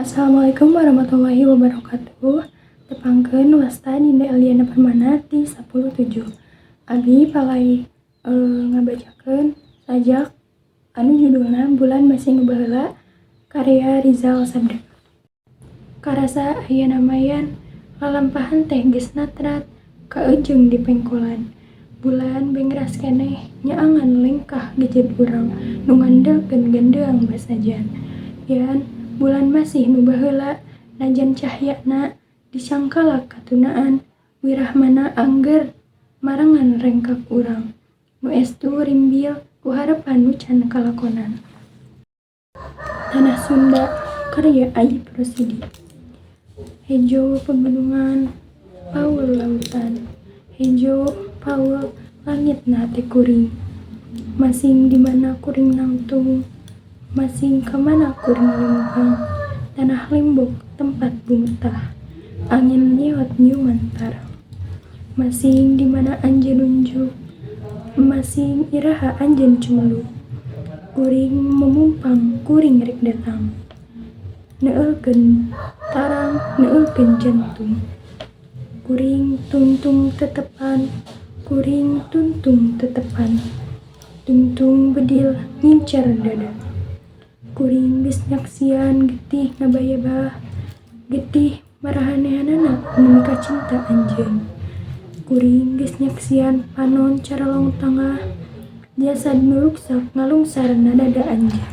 Assalamualaikum warahmatullahi wabarakatuh. Tepangkeun, wasta Dinda Eliana Permana ti 10-7. Abi palay ngabacakeun sajak anu judulna Bulan Masih Nu Baheula karya Rizal Sabda. Karasa aya namayan, lalampahan teh geus natrat kaejeung di pengkolan. Bulan bengras keneh nyaangan lengkah gejed urang nu ngandelkeun gandeang basajan. Yan, bulan masih nu baheula najan cahyana dicangkalak katunaan, wirahmana angger marengan rengkak urang nu estu rimbil ku harepan nu can kalakonan. Tanah Sunda karya Ajip Rosidi. Hejo pegunungan, paul lautan, hejo paul langitna hate kuring. Masing di mana kuring nangtung, masing ka mana kuring leumpang. Tanah limbok tempat bumetah, angin nyiot nyiuman tarang. Masing di mana anjeun nunjuk, masing iraha anjeun cumeluk. Kuring mumumpang, kuring rek datang. Neuleurkeun tarang, neuleurkeun jantung. Kuring tungtung tetepan, kuring tungtung tetepan. Tungtung bedil ngincer dada. Kuring geus nyaksian getih ngabayabah, getih marahanehanana nu mikacinta anjeun. Kuring geus nyaksian panon carolong tangah, jasad nu ruksak ngalungsar na dada anjeun.